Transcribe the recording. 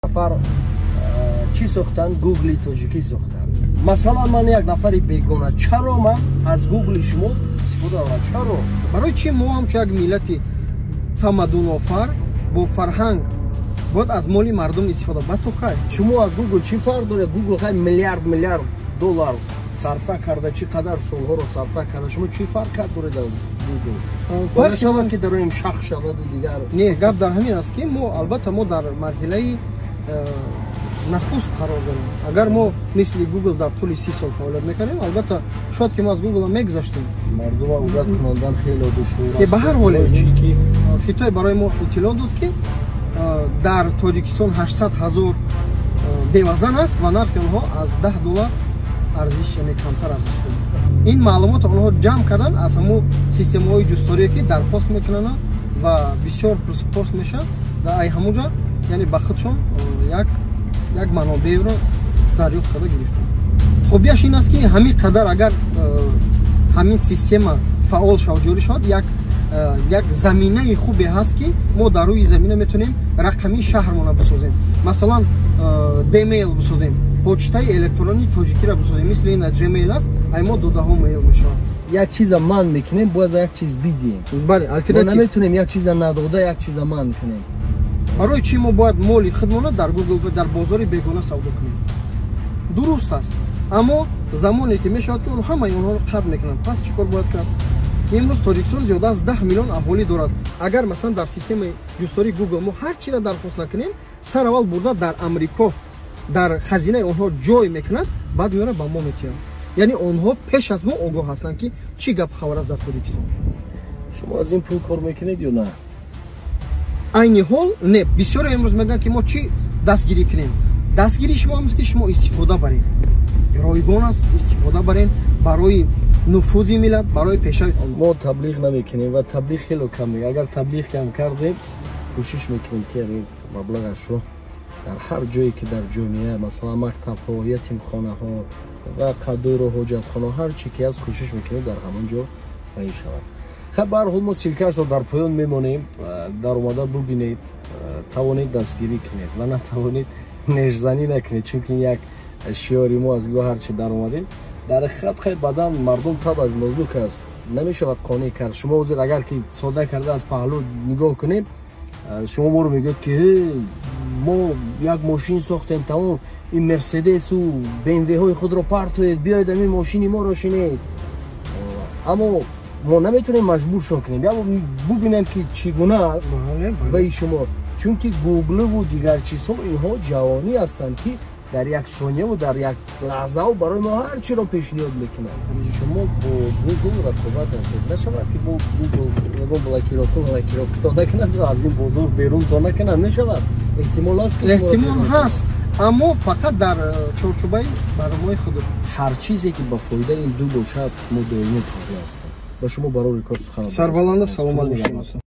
Нафар чӣ сохтанд? Гугли тоҷикӣ сохтанд. Масалан, ман як нафари бегона, чаро ман аз гугли шумо истифода барам? Чаро? Барои чӣ мо ҳамчун як миллати тамаддунофар бо фарҳанг бояд аз моли мардум истифода ба то кай? Шумо аз гугл чӣ фарқ доред? Гугл хай миллиард миллиард доллар сарфа карда, чӣ қадар солҳоро сарфа карда, шумо чӣ фарқ доред аз гугл? Фарқ шавад, ки дароим шах шаваду дигар. Не, гап дар ҳамин аст, ки мо, албатта, мо дар марҳилаи нахуст қарор дорем. Агар мо мисли гугл дар тӯли 30 сол фаъолият мекардем, албатта, шояд ки мо аз гугл мегузаштем. Мардума одат кунондан хеле душвор аст. Ба ҳар ҳоле, Хитой барои мо иттилоъ дод, ки дар Тоҷикистон 800 ҳазор бевазан аст ва нархи онҳо аз 10 доллар арзиш, яъне камтар арзиш дорад. Ин маълумотро онҳо ҷамъ кардан аз ҳамун системаҳои ҷустторие, ки дархост мекунанд ва бисёр пурсупорс мешавад, ай ҳамунҷа, яъне ба худшон як манобеъро дарёфт карда гирифтанд. Хубияш ин аст, ки ҳамин қадар агар ҳамин система фаъол шавад, ҷорӣ шавад, як заминаи хубе ҳаст, ки мо дар рӯи замина метавонем рақамии шаҳрмона бисозем. Масалан, Dmail бисозем, почтаи электронии тоҷикиро бисозем, мисли ина Gmail аст, ай мо додаҳо мейл мешавад. Як чиза ман мекунем, бояд як чиз бидиҳем. Бале, алтернатив. Наметавонем як чиза надода, як чиза ман кунем. Барои чӣ мо бояд моли худмона дар гугл, дар бозори бегона савдо кунем? Дуруст аст, аммо замоне ки мешавад, ки он ҳамаи онҳоро қатъ мекунанд, пас чӣ кор бояд кард? Имрӯз Тоҷикистон зиёда аз 10 миллион аҳолӣ дорад. Агар, масалан, дар системаи ҷусттории гугл мо ҳар чиро дархост накунем, сараввал бурда дар Амрико дар хазинаи онҳо ҷой мекунад, баъд меёра ба мо метиҳанд. Яъне онҳо пеш аз мо огоҳ ҳастанд, ки чӣ гап хабар аст дар Тоҷикистон. Шумо аз ин пул кор мекунед ё на? Айни ҳол не. Бисёре имрӯз мегӯянд, ки мо чӣ дастгирӣ кунем? Дастгирии шумо ҳамст, ки шумо истифода баред, ройгон аст, истифода баред барои нуфузи миллат, барои пешави. Мо таблиғ намекунем ва таблиғ хело кам. Агар таблиғ кам кардем, кӯшиш мекунем, ки маблағашро дар ҳар ҷое, ки дар ҷомеа, масалан, мактабҳо, ятимхонаҳо ва қадуру ҳоҷатхона, ҳар чи ки аст, кӯшиш мекунем, дар ҳамон ҷо раӣ шавад. Хаб, ба ҳар ҳол, мо ссылка ашро дар поён мемонем, даромада бубинед, тавонед, дастгирӣ кунед ва натавонед, нешзанӣ накунед, чунки як шиёри мо аз го ҳарчи даромадем. Дар ҳақиқат, хай, бадан мардум табаш нозук аст, намешавад қонеъ кард. Шумо ҳозир агар ки сода карда аз паҳлӯ нигоҳ кунем, шумо моро мегӯед, ки мо як мошин сохтем, тамом, ин мерседесу бмвҳои худро партоед, биёед, ҳамин мошини моро шинед. Аммо мо наметавонем маҷбуршон кунем, я бубинем, ки чӣ гуна аст ваи шумо, чунки гуглуву дигар чизҳо, инҳо ҷавонӣ ҳастанд, ки дар як сонияву дар як лаҳзао барои мо ҳар чиро пешниҳод мекунанд. Шумо бо гугл рақобат ҳастед, нашавад, ки бо гугл ягон блокировка то накунад, аз ин бозор берун то накунад? Мешавад, эҳтимол аст ки Эҳтимол ҳаст, аммо фақат дар чорчӯбаи барномаи худ. Ҳар чизе, ки ба фоидаи ин ду бошад, мо доимо тобеъ ҳастем. Ба шумо барори кор, сухан. Сарбаланда, саломат бошед.